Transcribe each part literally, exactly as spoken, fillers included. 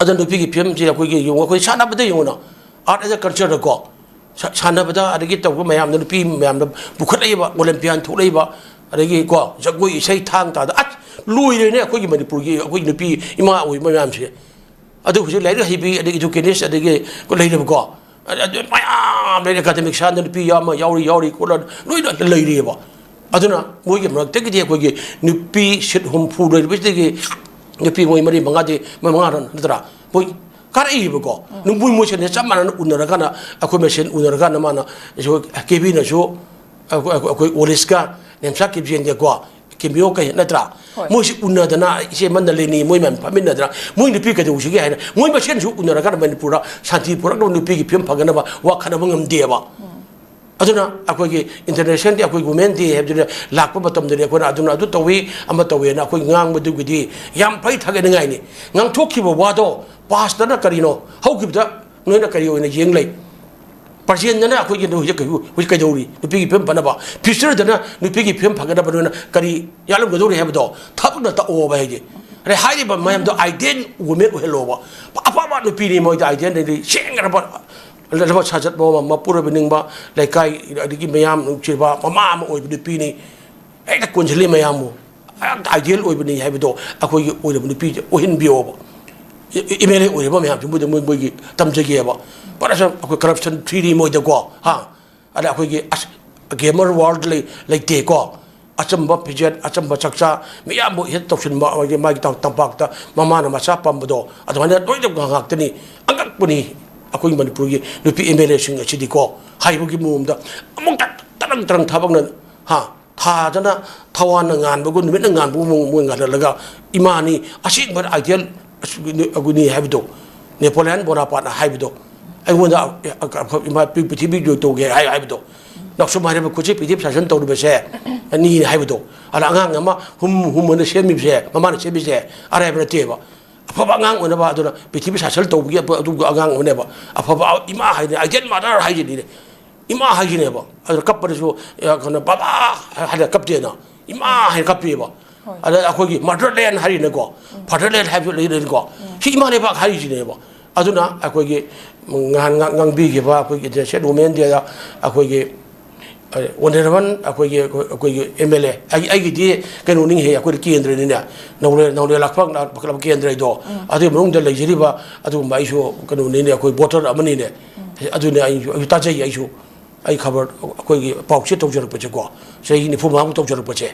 ꯑꯗꯨꯅ ꯅꯨꯄꯤꯒꯤ ꯐꯤꯕꯝꯁꯦ ꯑꯩꯈꯣꯏꯒꯤ ꯌꯦꯡꯉꯨ, ꯑꯩꯈꯣꯏ ꯁꯥꯟꯅꯕꯗ ꯌꯦꯡꯉꯨꯅ, art as a culture ꯀꯣ, ꯁꯥ-, ꯁꯥꯟꯅꯕꯗ ꯑꯗꯒꯤ ꯇꯧꯕ ꯃꯌꯥꯝꯗ ꯅꯨꯄꯤ ꯃꯌꯥꯝꯅ ꯄꯨꯈꯠꯂꯛꯏꯕ, ꯑꯣꯂꯦꯝꯄꯤꯌꯥꯟ ꯊꯣꯛꯂꯛꯏꯕ, ꯑꯗꯒꯤ ꯀꯣ, ꯖꯒꯣꯏ ꯏꯁꯩ ꯊꯥꯡ ꯇꯥꯗ, ꯑꯁ, ꯂꯣꯏꯔꯦꯅꯦ ꯑꯩꯈꯣꯏꯒꯤ ꯃꯅꯤꯄꯨꯔꯒꯤ ꯑꯩꯈꯣꯏꯒꯤ ꯅꯨꯄꯤ ꯏꯃꯥ ꯑꯣꯏꯕ ꯃꯌꯥꯝꯁꯦ꯫ ꯑꯗꯨ ꯍꯧꯖꯤꯛ ꯂꯥꯏꯔꯤꯛ ꯍꯩꯕꯤ, ꯑꯗꯒꯤ educationist, ꯑꯗꯒꯤ ꯂꯩꯔꯦꯕꯀꯣ꯫ ꯑꯗꯨ ꯃꯌꯥꯝ ꯂꯩꯔꯦ, academic ꯁꯥꯟꯗ ꯅꯨꯄꯤ ꯑꯃ ꯌꯥꯎꯔꯤ, ꯌꯥꯎꯔꯤ ꯈꯣꯠꯂ ꯂꯣꯏꯅ ꯂꯩꯔꯤꯑꯕ꯫ ꯑꯗꯨꯅ ꯃꯣꯏꯒꯤ ꯃꯔꯛꯇꯒꯤꯗꯤ ꯑꯩꯈꯣꯏꯒꯤ ꯅꯨꯄꯤ seat ꯍꯨꯝꯐꯨ ꯂꯩꯔꯤꯕꯁꯤꯗꯒꯤ ꯅꯨꯄꯤ ꯃꯣꯏ ꯃꯔꯤ ꯃꯉꯥꯗꯤ, ꯃꯣꯏ ꯃꯉꯥꯔ ꯅꯠꯇ꯭ꯔꯥ? ꯃꯣꯏ ꯀꯥꯔꯛꯏꯕꯀꯣ꯫ ꯅꯨꯡꯕꯨ ꯃꯣꯏꯁꯦ ꯆꯞ ꯃꯥꯟꯅꯅ ꯎꯅꯔꯀꯥꯟꯗ, ꯑꯩꯈꯣꯏ ꯃꯁꯦꯟ ꯎꯅꯔꯀꯥꯟꯗ ꯃꯥꯅ, ꯀꯦꯕꯤꯅꯁꯨ, ꯑꯩꯈꯣꯏ, ꯑꯩꯈꯣꯏ, ꯑꯩꯈꯣꯏ ꯑꯣꯂꯤꯁꯀ ꯅꯦꯝꯁꯥ ꯀꯤꯞꯖꯦꯟꯒꯀꯣ, ꯀꯤꯝꯕꯤꯌꯣ ꯀꯩ ꯅꯠꯇ꯭ꯔꯥ? ꯍꯣꯏ꯫ ꯃꯣꯏꯁꯤ ꯎꯅꯗꯅ, ꯏꯆꯦ ꯃꯟꯗꯂꯤꯅꯤ, ꯃꯣꯏ ꯃꯌꯥꯝ ꯐꯝꯃꯤꯟꯅꯗꯅ, ꯃꯣꯏ ꯅꯨꯄꯤ ꯀꯩꯗꯧꯁꯤꯒꯦ ꯍꯥꯏꯅ ꯃꯣꯏ ꯃꯁꯦꯟꯁꯨ ꯎꯅꯔꯀꯥꯟꯗ ꯃꯅꯤꯄꯨꯔꯗ ꯁꯥꯟꯇꯤ ꯄꯨꯔꯛꯅꯕ, ꯅꯨꯄꯤꯒꯤ ꯐꯤꯕꯝ ꯐꯒꯠꯅꯕ ꯋꯥ ꯈꯟꯅꯕ ꯉꯝꯗꯦꯕ꯫ ꯑꯗꯨꯅ ꯑꯩꯈꯣꯏꯒꯤ internationalꯗꯤ ꯑꯩꯈꯣꯏ women day ꯍꯥꯏꯕꯗꯨꯅ ꯂꯥꯛꯄ ꯃꯇꯝꯗꯗꯤ ꯑꯩꯈꯣꯏꯅ ꯑꯗꯨꯅ ꯑꯗꯨ ꯇꯧꯏ, ꯑꯃ ꯇꯧꯏꯅ ꯑꯩꯈꯣꯏ ꯉꯥꯡꯕꯗꯨꯒꯤꯗꯤ ꯌꯥꯝ ꯐꯩ, ꯊꯥꯒꯠꯅꯤꯡꯉꯥꯏꯅꯤ꯫ ꯉꯥꯡꯊꯣꯛꯈꯤꯕ ꯋꯥꯗꯣ pastꯇꯅ ꯀꯔꯤꯅꯣ, ꯍꯧꯈꯤꯕꯗ ꯅꯣꯏꯅ ꯀꯔꯤ ꯑꯣꯏꯅ ꯌꯦꯡ ꯂꯩ? Presentꯇꯅ ꯑꯩꯈꯣꯏꯒꯤ ꯍꯧꯖꯤꯛ ꯀꯩ-, ꯍꯧꯖꯤꯛ ꯀꯩꯗꯧꯔꯤ? ꯅꯨꯄꯤꯒꯤ ꯐꯤꯕꯝ ꯐꯅꯕ꯫ Futureꯗꯅ ꯅꯨꯄꯤꯒꯤ ꯐꯤꯕꯝ ꯐꯒꯠꯅꯕ ꯅꯣꯏꯅ ꯀꯔꯤ ꯌꯥꯠꯂꯝꯒꯗꯧꯔꯤ ꯍꯥꯏꯕꯗꯣ ꯊꯕꯛꯅ ꯇꯧꯑꯣꯕ ꯍꯥꯏꯗꯤ꯫ ꯑꯗꯩ ꯍꯥꯏꯔꯤꯕ ꯃꯌꯥꯝꯗꯣ ideal women ꯑꯣꯏꯍꯜꯂꯣꯕ꯫ ꯑꯐꯕ ꯅꯨꯄꯤꯅꯤ ꯃꯣꯏꯗꯤ, idealꯗꯤ ꯁꯦꯡꯈ꯭ꯔꯕ꯫ ꯂꯕ ꯁꯥꯖꯠ ꯃꯑꯣꯡ ꯑꯃ, ꯃꯄꯨꯔꯣꯏꯕ ꯅꯤꯡꯕ, ꯂꯩꯀꯥꯏ ꯑꯗꯒꯤ ꯃꯌꯥꯝ ꯅꯨꯡꯁꯤꯕ ꯃꯃꯥ ꯑꯃ ꯑꯣꯏꯕ ꯅꯨꯄꯤꯅꯤ꯫ ꯍꯦꯛꯇ ꯀꯣꯟꯁꯤꯜꯂꯤ ꯃꯌꯥꯝꯕꯨ꯫ ꯌꯥꯝ ideal ꯑꯣꯏꯕꯅꯤ ꯍꯥꯏꯕꯗꯣ ꯑꯩꯈꯣꯏꯒꯤ ꯑꯣꯏꯔꯕ ꯅꯨꯄꯤꯁꯦ ꯑꯣꯏꯍꯟꯕꯤꯌꯣꯕ꯫ MLA ꯑꯣꯏꯔꯤꯕ ꯃꯌꯥꯝꯁꯤꯕꯨꯗꯤ ꯃꯣꯏ, ꯃꯣꯏꯒꯤ ꯇꯝꯖꯒꯦꯕ꯫ But ꯑꯁ ꯑꯩꯈꯣꯏ corruption theory ꯃꯣꯏꯗꯀꯣ, ꯍꯥ? ꯑꯗ ꯑꯩꯈꯣꯏꯒꯤ ꯑꯁ glamour world ꯂꯩ-, ꯂꯩꯇꯦꯀꯣ꯫ ꯑꯆꯝꯕ ꯐꯤꯖꯦꯠ, ꯑꯆꯝꯕ ꯆꯥꯛꯆꯥ, ꯃꯤꯌꯥꯝꯕꯨ ꯏꯍꯦꯠ ꯇꯧꯁꯤꯟꯕ, ꯑꯩꯈꯣꯏꯒꯤ ꯃꯥꯒꯤ ꯇꯝ-, ꯇꯝꯄꯥꯛꯇ ꯃꯃꯥꯅ ꯃꯆꯥ ꯄꯝꯕꯗꯣ, ꯑꯗꯨꯃꯥꯏꯅ ꯂꯣꯏꯅ ꯉꯥꯛꯇꯅꯤ꯫ ꯑꯉꯛꯄꯅꯤ ꯑꯩꯈꯣꯏꯒꯤ ꯃꯅꯤꯄꯨꯔꯒꯤ ꯅꯨꯄꯤ MLAꯁꯤꯡ ꯑꯁꯤꯗꯤꯀꯣ, ꯍꯥꯏꯕꯒꯤ ꯃꯑꯣꯡꯗ ꯑꯃꯨꯛꯇ ꯇꯔꯪ ꯇꯔꯪ ꯊꯕꯛꯅ, ꯍꯥ, ꯊꯥꯗꯅ ꯊꯋꯥꯟꯅ ꯉꯥꯟꯕꯒꯨꯝ, ꯅꯨꯃꯤꯠꯅ ꯉꯥꯟꯕꯒꯨꯝ ꯃꯑꯣꯡ ꯃꯣꯏ ꯉꯥꯜꯍꯜꯂꯒ, ꯏꯃꯥꯅꯤ, ꯑꯁꯦꯡꯕ ideal ꯑꯗꯨꯅꯤ ꯍꯥꯏꯕꯗꯣ, ꯅꯦꯄꯣꯂꯤꯌꯟ ꯕꯣꯅꯥꯄꯥꯠꯅ ꯍꯥꯏꯕꯗꯣ, ꯑꯩꯉꯣꯟꯗ, ꯑ, ꯑ, ꯏꯃꯥ, ꯄ꯭ꯔꯤ-, ꯄ꯭ꯔꯤꯊꯤꯕꯤ ꯖꯣꯏ ꯇꯧꯒꯦ ꯍꯥꯏ-, ꯍꯥꯏꯕꯗꯣ, ꯅꯥꯎꯁꯨꯝ ꯍꯥꯏꯔꯕ ꯈꯨꯠꯁꯦ ꯄ꯭ꯔꯤꯊꯤꯕꯤ ꯁꯥꯁꯟ ꯇꯧꯔꯤꯕꯁꯦ ꯑꯅꯤꯅꯤ ꯍꯥꯏꯕꯗꯣ, ꯑꯗ ꯑꯉꯥꯡ ꯑꯃ ꯍꯨꯝ ꯍꯨꯝ ꯑꯣꯏꯅ ꯁꯦꯝꯃꯤꯕꯁꯦ, ꯃꯃꯥꯅ ꯁꯦꯝꯃꯤꯁꯦ ꯑꯔꯥꯏꯕ ꯅꯠꯇꯦꯕ꯫ ꯑꯐꯕ ꯑꯉꯥꯡ ꯑꯣꯏꯅꯕ, ꯑꯗꯨꯅ ꯄ꯭ꯔꯤꯊꯤꯕꯤ ꯁꯥꯁꯟ ꯇꯧꯕꯒꯤ ꯑꯄ-, ꯑꯗꯨꯒ ꯑꯉꯥꯡ ꯑꯃꯅꯦꯕ꯫ ꯑꯐꯕ ꯏꯃꯥ ꯍꯥꯏꯗꯤ ideal mother ꯍꯥꯏꯁꯤꯅꯤꯅꯦ꯫ ꯏꯃꯥ ꯍꯥꯏꯁꯤꯅꯦꯕ꯫ ꯑꯗꯨꯅ ꯀꯞꯄꯗꯁꯨ, ꯑ, ꯀꯩꯅꯣ, "ꯕꯕꯥ" ꯍꯥꯏꯅ ꯀꯞꯇꯦꯅ, "ꯏꯃꯥ" ꯍꯥꯏꯅ ꯀꯞꯄꯦꯕ꯫ ꯑꯗ ꯑꯩꯈꯣꯏꯒꯤ ꯃꯥꯗꯔꯂꯦꯟ ꯍꯥꯏꯔꯤꯅꯀꯣ, ꯐꯥꯗꯔꯂꯦꯟ ꯍꯥꯏꯕꯁꯨ ꯂꯩꯔꯦꯅꯀꯣ, ꯁꯤ ꯏꯃꯥ ꯂꯩꯕꯥꯛ ꯍꯥꯏꯔꯤꯁꯤꯅꯦꯕ꯫ ꯑꯗꯨꯅ ꯑꯩꯈꯣꯏꯒꯤ ꯉꯍꯥꯟ ꯉꯥꯡ-, ꯉꯥꯡꯕꯤꯈꯤꯕ ꯑꯩꯈꯣꯏꯒꯤ ꯏꯟꯇꯔꯅꯦꯁꯅꯦꯜ ꯋꯨꯃꯦꯟ ꯗꯦꯗ ꯑꯩꯈꯣꯏꯒꯤ ꯑꯣꯅꯔꯦꯕꯜ ꯑꯩꯈꯣꯏꯒꯤ, ꯑꯩꯈꯣꯏꯒꯤ ꯑꯦꯝ ꯑꯦꯜ ꯑꯦ, ꯑꯩ-, ꯑꯩꯒꯤꯗꯤ ꯀꯩꯅꯣꯅꯤꯍꯦ, ꯑꯩꯈꯣꯏꯗꯤ ꯀꯦꯟꯗ꯭ꯔꯅꯤꯅꯦ, ꯅꯧꯔꯦ-, ꯅꯧꯔꯦ ꯂꯥꯛꯄ ꯀꯦꯟꯗ꯭ꯔꯗꯣ, ꯑꯗꯨꯒꯤ ꯃꯅꯨꯡꯗ ꯂꯩꯖꯔꯤꯕ ꯑꯗꯨꯒꯨꯝꯕ ꯑꯩꯁꯨ ꯀꯩꯅꯣꯅꯤꯅꯦ, ꯑꯩꯈꯣꯏ ꯚꯣꯇꯔ ꯑꯃꯅꯤꯅꯦ꯫ ꯑꯗꯨꯅꯦ ꯑꯩꯁꯨ, ꯑꯩꯁꯨ ꯇꯥꯖꯩ꯫ ꯑꯩꯁꯨ ꯑꯩ ꯈꯕꯔ ꯑꯩꯈꯣꯏꯒꯤ ꯄꯥꯎꯆꯦ ꯇꯧꯖꯔꯛꯄꯁꯦꯀꯣ, ꯆꯍꯤ ꯅꯤꯐꯨ ꯃꯉꯥꯃꯨꯛ ꯇꯧꯖꯔꯛꯄꯁꯦ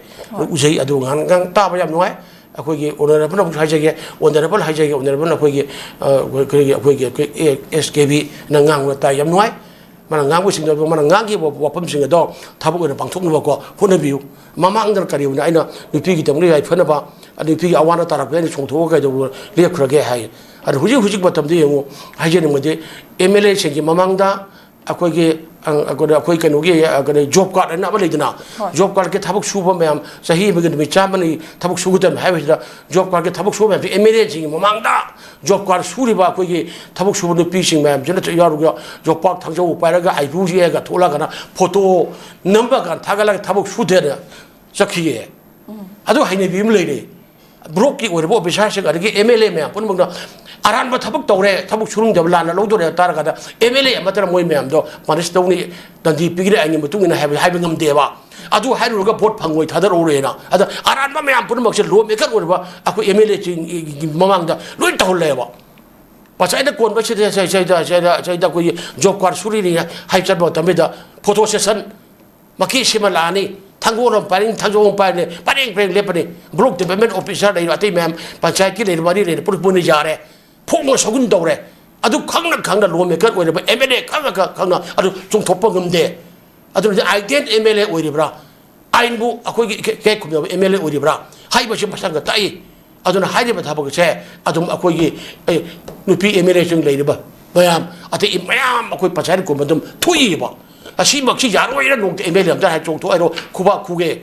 ꯎꯖꯩ꯫ ꯑꯗꯨ ꯉꯥꯡ-, ꯉꯥꯡ-, ꯇꯥꯕ ꯌꯥꯝ ꯅꯨꯡꯉꯥꯏ꯫ ꯑꯩꯈꯣꯏꯒꯤ ꯑꯣꯅꯔꯦꯕꯜ ꯑꯃꯨꯛ ꯍꯥꯏꯖꯒꯦ, ꯑꯣꯅꯔꯦꯕꯜ ꯍꯥꯏꯖꯒꯦ, ꯑꯣꯅꯔꯦꯕꯜ ꯑꯩꯈꯣꯏꯒꯤ, ꯑ, ꯑꯩꯈꯣꯏꯒꯤ, ꯑꯩꯈꯣꯏꯒꯤ, ꯑꯩꯈꯣꯏ ꯑꯦ-, ꯑꯦꯁ ꯀꯦ ꯕꯤꯅ ꯉꯥꯡꯕ ꯇꯥꯏ, ꯌꯥꯝ ꯅꯨꯡꯉꯥꯏ꯫ ꯃꯥꯅ ꯉꯥꯡꯕꯁꯤꯡꯗꯣ, ꯃꯥꯅ ꯉꯥꯡꯈꯤꯕ ꯋꯥꯐꯝꯁꯤꯡ ꯑꯗꯣ ꯊꯕꯛ ꯑꯣꯏꯅ ꯄꯥꯡꯊꯣꯛꯅꯕꯀꯣ ꯍꯣꯠꯅꯕꯤꯌꯨ꯫ ꯃꯃꯥꯡꯗꯅ ꯀꯔꯤꯒꯨꯝꯕ ꯑꯩꯅ ꯅꯨꯄꯤꯒꯤꯗꯃꯛ ꯌꯥꯏꯐꯅꯕ, ꯅꯨꯄꯤꯒꯤ ꯑꯋꯥ ꯑꯅꯥ ꯇꯥꯔꯛꯄꯗ ꯑꯩꯅ ꯆꯣꯡꯊꯣꯛꯑꯒ ꯀꯩꯗꯧꯕ ꯂꯦꯞꯈ꯭ꯔꯒꯦ ꯍꯥꯏ꯫ ꯑꯗꯣ ꯍꯧꯖꯤꯛ ꯍꯧꯖꯤꯛ ꯃꯇꯝꯗ ꯌꯦꯡꯉꯨ, ꯍꯥꯏꯖꯅꯤꯡꯕꯗꯤ ꯑꯦꯝ ꯑꯦꯜ ꯑꯦꯁꯤꯡꯒꯤ ꯃꯃꯥꯡꯗ ꯑꯩꯈꯣꯏꯒꯤ, ꯑ, ꯑꯩꯈꯣꯏꯅ, ꯑꯩꯈꯣꯏ ꯀꯩꯅꯣꯒꯤ, ꯑ, ꯀꯩꯅꯣ, ꯖꯣꯕ ꯀꯥꯔꯗ ꯍꯥꯏꯅ ꯑꯃ ꯂꯩꯗꯅ, ꯍꯣꯏ꯫ ꯖꯣꯕ ꯀꯥꯔꯗꯀꯤ ꯊꯕꯛ ꯁꯨꯕ ꯃꯌꯥꯝ, ꯆꯍꯤ ꯑꯃꯒꯤ ꯅꯨꯃꯤꯠ ꯆꯥꯝꯃꯅꯤ ꯊꯕꯛ ꯁꯨꯒꯗꯕꯅꯤ ꯍꯥꯏꯕꯁꯤꯗ, ꯖꯣꯕ ꯀꯥꯔꯗꯀꯤ ꯊꯕꯛ ꯁꯨꯕ ꯃꯌꯥꯝꯁꯤ ꯑꯦꯝ ꯑꯦꯜ ꯑꯦꯁꯤꯡꯒꯤ ꯃꯃꯥꯡꯗ ꯖꯣꯕ ꯀꯥꯔꯗ ꯁꯨꯔꯤꯕ ꯑꯩꯈꯣꯏꯒꯤ ꯊꯕꯛ ꯁꯨꯕ ꯅꯨꯄꯤꯁꯤꯡ ꯃꯌꯥꯝꯁꯤꯅ ꯌꯥꯎꯔꯒ ꯌꯣꯄꯥꯛ ꯊꯥꯡꯖꯧ ꯄꯥꯏꯔꯒ ꯑꯥꯏꯕ꯭ꯔꯨ ꯌꯦꯛꯑꯒ ꯊꯣꯛꯂꯛꯑꯒꯅ ꯐꯣꯇꯣ ꯅꯝꯕ ꯀꯥꯟ ꯊꯥꯒꯠꯂꯒ ꯊꯕꯛ ꯁꯨꯗꯦꯅ ꯆꯠꯈꯤꯌꯦ꯫ ꯑꯗꯨ ꯍꯩꯅꯕꯤ ꯑꯃ ꯂꯩꯔꯦ꯫ ꯕ꯭ꯂꯣꯛꯀꯤ ꯑꯣꯏꯔꯤꯕ ꯑꯣꯐꯤꯁꯥꯔꯁꯤꯡ ꯑꯗꯒꯤ ꯑꯦꯝ ꯑꯦꯜ ꯑꯦ ꯃꯌꯥꯝ ꯄꯨꯝꯅꯃꯛꯅ ꯑꯔꯥꯟꯕ ꯊꯕꯛ ꯇꯧꯔꯦ, ꯊꯕꯛ ꯁꯨꯔꯨꯡꯗꯕ ꯂꯥꯟꯅ ꯂꯧꯗꯣꯔꯦ ꯍꯥꯏꯕ ꯇꯥꯔꯒꯗ ꯑꯦꯝ ꯑꯦꯜ ꯑꯦ ꯑꯃꯠꯇꯅ ꯃꯣꯏ ꯃꯌꯥꯝꯗꯣ ꯄꯥꯅꯤꯁ ꯇꯧꯅꯤ, ꯗꯟꯗꯤ ꯄꯤꯒꯅꯤ, ꯑꯥꯏꯟꯒꯤ ꯃꯇꯨꯡ ꯏꯟꯅ ꯍꯥꯏꯕ, ꯍꯥꯏꯕ ꯉꯝꯗꯦꯕ꯫ ꯑꯗꯨ ꯍꯥꯏꯔꯨꯔꯒ ꯚꯣꯠ ꯐꯪꯉꯣꯏ, ꯊꯥꯗꯔꯛꯎꯔꯦꯅ꯫ ꯑꯗ ꯑꯔꯥꯟꯕ ꯃꯌꯥꯝ ꯄꯨꯝꯅꯃꯛꯁꯦ ꯂꯣ ꯃꯦꯀꯔ ꯑꯣꯏꯔꯤꯕ ꯑꯩꯈꯣꯏ ꯑꯦꯝ ꯑꯦꯜ ꯑꯦꯁꯤꯡꯒꯤ ꯃꯃꯥꯡꯗ ꯂꯣꯏ ꯇꯧꯍꯜꯂꯦꯕ꯫ ꯉꯁꯥꯏꯗ ꯀꯣꯟꯕꯁꯤꯗ ꯁꯤꯗ, ꯁꯤꯗ, ꯁꯤꯗ, ꯁꯤꯗ ꯑꯩꯈꯣꯏꯒꯤ ꯖꯣꯕ ꯀꯥꯔꯗ ꯁꯨꯔꯤꯅꯤ ꯍꯥꯏ ꯆꯠꯄ ꯃꯇꯝꯁꯤꯗ ꯐꯣꯇꯣ ꯁꯦꯁꯟ ꯃꯥꯏꯀꯩ ꯁꯤꯃ ꯂꯥꯛꯑꯅꯤ, ꯊꯥꯡꯒꯣꯜ ꯑꯃ ꯄꯥꯏꯔꯅꯤ, ꯊꯥꯡꯖꯧ ꯑꯃ ꯄꯥꯏꯔꯅꯤ, ꯄꯔꯦꯡ ꯄꯔꯦꯡ ꯂꯦꯞꯄꯅꯤ꯫ ꯕ꯭ꯂꯣꯛ ꯗꯤꯕꯂꯞꯃꯦꯟ ꯑꯣꯐꯤꯁꯥꯔ ꯂꯩꯔꯣ, ꯑꯇꯩ ꯃꯌꯥꯝ, ꯄꯟꯆꯥꯌꯠꯀꯤ ꯂꯩꯔꯣ, ꯃꯔꯤ ꯂꯩꯔꯣ, ꯄꯨꯂꯞ ꯄꯨꯟꯅ ꯌꯥꯔꯦ꯫ ꯐꯣꯡꯅ ꯁꯒꯨꯟ ꯇꯧꯔꯦ꯫ ꯑꯗꯨ ꯈꯪꯅ ꯈꯪꯅ ꯂꯣ ꯃꯦꯀꯔ ꯑꯣꯏꯔꯤꯕ ꯑꯦꯝ ꯑꯦꯜ ꯑꯦ ꯈꯪꯅ ꯈꯪꯅ ꯑꯗꯨ ꯆꯣꯡꯊꯣꯛꯄ ꯉꯝꯗꯦ꯫ ꯑꯗꯨꯅꯗꯤ ꯑꯥꯏꯗꯦꯟ ꯑꯦꯝ ꯑꯦꯜ ꯑꯦ ꯑꯣꯏꯔꯤꯕ꯭ꯔꯥ? ꯑꯥꯏꯟꯕꯨ ꯑꯩꯈꯣꯏꯒꯤ ꯏꯀꯥꯏ ꯈꯨꯝꯅꯕ ꯑꯦꯝ ꯑꯦꯜ ꯑꯦ ꯑꯣꯏꯔꯤꯕ꯭ꯔꯥ ꯍꯥꯏꯕꯁꯤ ꯃꯁꯥꯒ ꯇꯥꯛꯏ꯫ ꯑꯗꯨꯅ ꯍꯥꯏꯔꯤꯕ ꯊꯕꯛ ꯑꯁꯦ ꯑꯗꯨꯝ ꯑꯩꯈꯣꯏꯒꯤ, ꯑꯦ, ꯅꯨꯄꯤ ꯑꯦꯝ ꯑꯦꯜ ꯑꯦꯁꯤꯡ ꯂꯩꯔꯤꯕ ꯃꯌꯥꯝ, ꯑꯇꯩ ꯃꯌꯥꯝ ꯑꯩꯈꯣꯏ ꯄꯟꯆꯥꯌꯠ ꯀꯨꯝꯕ ꯑꯗꯨꯝ ꯊꯣꯛꯏꯕ꯫ ꯑꯁꯤꯃꯛꯁꯤ ꯌꯥꯔꯣꯏꯅ ꯅꯣꯡꯃꯇ ꯑꯦꯝ ꯑꯦꯜ ꯑꯦ ꯑꯝꯇ ꯍꯥꯏ ꯆꯣꯡꯊꯣꯛ ꯍꯥꯏꯔꯣ, ꯈꯨꯕꯥꯛ ꯈꯨꯒꯦ,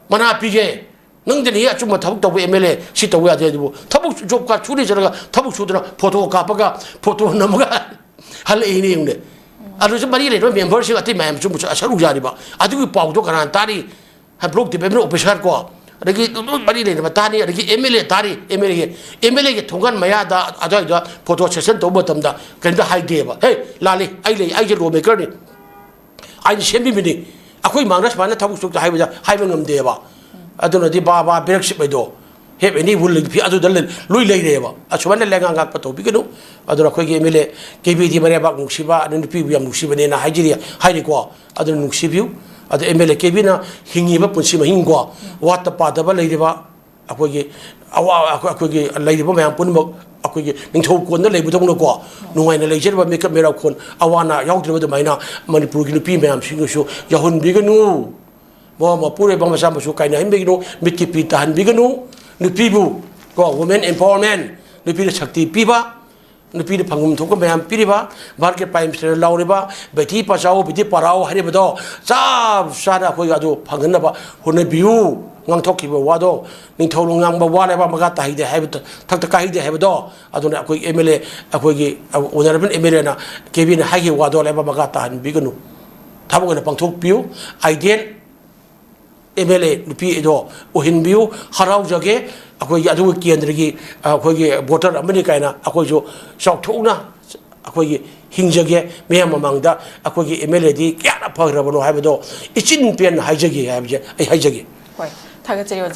ꯃꯅꯥ ꯄꯤꯒꯦ꯫ ꯅꯪꯗꯅꯤ ꯑꯆꯨꯝꯕ ꯊꯕꯛ ꯇꯧꯕ ꯑꯦꯝ ꯑꯦꯜ ꯑꯦ ꯁꯤ ꯇꯧꯕ ꯌꯥꯗꯦ ꯑꯗꯨꯕꯨ ꯊꯕꯛ ꯖꯣꯕ ꯀꯥꯔꯗ ꯁꯨꯅꯤ ꯆꯠꯂꯒ ꯊꯕꯛ ꯁꯨꯗꯅ ꯐꯣꯇꯣ ꯀꯥꯞꯄꯒ ꯐꯣꯇꯣ ꯅꯝꯃꯒ ꯍꯜꯂꯛꯏꯅꯦ ꯌꯦꯡꯉꯨꯅꯦ꯫ ꯑꯗꯨꯁꯨ ꯃꯔꯤ ꯂꯩꯅꯕ ꯃꯦꯝꯕꯔꯁꯤꯡ ꯑꯇꯩ ꯃꯌꯥꯝꯁꯨ ꯑꯃꯨꯛꯁꯨ ꯁꯔꯨꯛ ꯌꯥꯔꯤꯕ꯫ ꯑꯗꯨꯒꯤ ꯄꯥꯎꯗꯣ ꯀꯅꯥꯅ ꯇꯥꯔꯤ? ꯍꯥꯏ, ꯕ꯭ꯂꯣꯛ ꯗꯤꯕꯂꯞꯃꯦꯟ ꯑꯣꯐꯤꯁꯥꯔ ꯀꯣ, ꯑꯗꯒꯤ ꯂꯣꯏ ꯃꯔꯤ ꯂꯩꯅꯕ ꯇꯥꯅꯤ꯫ ꯑꯗꯒꯤ ꯑꯦꯝ ꯑꯦꯜ ꯑꯦ ꯇꯥꯅꯤ꯫ ꯑꯦꯝ ꯑꯦꯜ ꯑꯦꯒꯤ ꯑꯦꯝ ꯑꯦꯜ ꯑꯦꯒꯤ ꯊꯣꯡꯒꯥꯟ ꯃꯌꯥꯗ ꯑꯗꯨꯋꯥꯏꯗ ꯐꯣꯇꯣ ꯁꯦꯁꯟ ꯇꯧꯕ ꯃꯇꯝꯗ ꯀꯔꯤꯝꯇ ꯍꯥꯏꯗꯦꯕ꯫ "ꯍꯦ, ꯂꯥꯜꯂꯤ, ꯑꯩ ꯂꯩ, ꯑꯩꯁꯦ ꯂꯣ ꯃꯦꯀꯔꯅꯤ, ꯑꯩꯅ ꯁꯦꯝꯕꯤꯕꯅꯤ, ꯑꯩꯈꯣꯏ ꯃꯥꯡꯗ ꯁꯨꯃꯥꯏꯅ ꯊꯕꯛ ꯁꯨꯛꯇ" ꯍꯥꯏꯕꯗ ꯍꯥꯏꯕ ꯉꯝꯗꯦꯕ꯫ ꯑꯗꯨꯅꯗꯤ ꯕꯥ ꯕꯥ ꯕꯦꯔꯛꯁꯤꯞ ꯍꯥꯏꯗꯣ ꯍꯦꯞ ꯑꯦꯅꯤ ꯋꯨꯜ ꯐꯤ ꯑꯗꯨꯗ ꯂꯩ-, ꯂꯣꯏ ꯂꯩꯔꯦꯕ꯫ ꯑꯁꯨꯃꯥꯏꯅ ꯂꯩꯉꯥꯛ ꯉꯥꯛꯄ ꯇꯧꯕꯤꯒꯅꯨ꯫ ꯑꯗꯨꯅ ꯑꯩꯈꯣꯏꯒꯤ ꯑꯦꯝ ꯑꯦꯜ ꯑꯦ ꯀꯦ ꯕꯤꯗꯤ ꯃꯔꯩꯕꯥꯛ ꯅꯨꯡꯁꯤꯕ, ꯑꯗꯨ ꯅꯨꯄꯤꯕꯨ ꯌꯥꯝ ꯅꯨꯡꯁꯤꯕꯅꯦꯅ ꯍꯥꯏꯖꯔꯤ, ꯍꯥꯏꯔꯤꯀꯣ꯫ ꯑꯗꯨꯅ ꯅꯨꯡꯁꯤꯕꯤꯌꯨ꯫ ꯑꯗ ꯑꯦꯝ ꯑꯦꯜ ꯑꯦ ꯀꯦ ꯕꯤꯅ ꯍꯤꯡꯉꯤꯕ ꯄꯨꯟꯁꯤ ꯃꯍꯤꯡꯀꯣ, ꯋꯥꯠꯇ ꯄꯥꯗꯕ ꯂꯩꯔꯤꯕ ꯑꯩꯈꯣꯏꯒꯤ ꯑꯋꯥ-, ꯑꯩꯈꯣꯏ-, ꯑꯩꯈꯣꯏꯒꯤ ꯂꯩꯔꯤꯕ ꯃꯌꯥꯝ ꯄꯨꯝꯅꯃꯛ ꯑꯩꯈꯣꯏꯒꯤ ꯅꯤꯡꯊꯧ ꯀꯣꯟꯗ ꯂꯩꯕꯗꯧꯅꯀꯣ, ꯅꯨꯡꯉꯥꯏꯅ ꯂꯩꯖꯔꯤꯕ ꯃꯤꯀꯞ ꯃꯤꯔꯥꯎꯈꯣꯟ ꯑꯋꯥ ꯑꯅꯥ ꯌꯥꯎꯗ꯭ꯔꯤꯕ ꯑꯗꯨꯃꯥꯏꯅ ꯃꯅꯤꯄꯨꯔꯒꯤ ꯅꯨꯄꯤ ꯃꯌꯥꯝꯁꯤꯡꯒꯤꯁꯨ ꯌꯥꯎꯍꯟꯕꯤꯒꯅꯨ꯫ ꯃꯋꯥ ꯃꯄꯨꯔꯣꯏꯕ ꯃꯆꯥ ꯃꯁꯨ ꯀꯥꯏꯅꯍꯟꯕꯤꯒꯅꯨ, ꯃꯤꯠꯀꯤ ꯄꯤ ꯇꯥꯍꯟꯕꯤꯒꯅꯨ꯫ ꯅꯨꯄꯤꯕꯨ ꯀꯣ, ꯋꯨꯃꯦꯟ ꯑꯦꯝꯄꯥꯋꯔꯃꯦꯟ, ꯅꯨꯄꯤꯗ ꯁꯛꯇꯤ ꯄꯤꯕ, ꯅꯨꯄꯤꯗ ꯐꯪꯐꯝ ꯊꯣꯛꯄ ꯃꯌꯥꯝ ꯄꯤꯔꯤꯕ, ꯚꯥꯔꯠꯀꯤ ꯄ꯭ꯔꯥꯏꯝ ꯃꯤꯅꯤꯁꯇꯔꯅ ꯂꯥꯎꯔꯤꯕ ꯕꯦꯇꯤ ꯕꯆꯥꯑꯣ, ꯕꯦꯇꯤ ꯄꯔꯥꯑꯣ ꯍꯥꯏꯔꯤꯕꯗꯣ ꯆꯞ ꯆꯥꯅ ꯑꯩꯈꯣꯏ ꯑꯗꯨ ꯐꯪꯍꯟꯅꯕ ꯍꯣꯠꯅꯕꯤꯌꯨ꯫ ꯉꯥꯡꯊꯣꯛꯈꯤꯕ ꯋꯥꯗꯣ, ꯅꯤꯡꯊꯧꯅ ꯉꯥꯡꯕ ꯋꯥ ꯂꯩꯕꯥꯛ ꯃꯈꯥ ꯇꯥꯍꯩꯗꯦ ꯍꯥꯏꯕ, ꯊꯛꯇ ꯀꯥꯍꯩꯗꯦ ꯍꯥꯏꯕꯗꯣ, ꯑꯗꯨꯅ ꯑꯩꯈꯣꯏ ꯑꯦꯝ ꯑꯦꯜ ꯑꯦ, ꯑꯩꯈꯣꯏꯒꯤ ꯑꯣꯅꯔꯦꯕꯜ ꯑꯦꯝ ꯑꯦꯜ ꯑꯦꯅ, ꯀꯦ ꯕꯤꯅ ꯍꯥꯏꯈꯤꯕ ꯋꯥꯗꯣ ꯂꯩꯕꯥꯛ ꯃꯈꯥ ꯇꯥꯍꯟꯕꯤꯒꯅꯨ꯫ ꯊꯕꯛ ꯑꯣꯏꯅ ꯄꯥꯡꯊꯣꯛꯄꯤꯌꯨ꯫ ꯑꯥꯏꯗꯤꯌꯦꯜ ꯑꯦꯝ ꯑꯦꯜ ꯑꯦ ꯅꯨꯄꯤ ꯑꯗꯣ ꯑꯣꯏꯍꯟꯕꯤꯌꯨ꯫ ꯍꯔꯥꯎꯖꯒꯦ꯫ ꯑꯩꯈꯣꯏꯒꯤ ꯑꯗꯨꯒꯤ ꯀꯦꯟꯗ꯭ꯔꯒꯤ, ꯑꯩꯈꯣꯏꯒꯤ ꯚꯣꯇꯔ ꯑꯃꯅꯤ ꯀꯥꯏꯅ ꯑꯩꯈꯣꯏꯁꯨ ꯆꯥꯎꯊꯣꯛꯅ ꯑꯩꯈꯣꯏꯒꯤ ꯍꯤꯡꯖꯒꯦ꯫ ꯃꯤꯌꯥꯝ ꯃꯃꯥꯡꯗ ꯑꯩꯈꯣꯏꯒꯤ ꯑꯦꯝ ꯑꯦꯜ ꯑꯦꯗꯤ ꯀꯌꯥꯅ ꯐꯈ꯭ꯔꯕꯅꯣ ꯍꯥꯏꯕꯗꯣ ꯏꯆꯤꯟ ꯄꯦꯟꯅ ꯍꯥꯏꯖꯒꯦ ꯍꯥꯏꯕꯁꯦ ꯑꯩ ꯍꯥꯏꯖꯒꯦ꯫ ꯍꯣꯏ, ꯊꯥꯒꯠꯆꯔꯤ ꯑꯣꯖꯥ꯫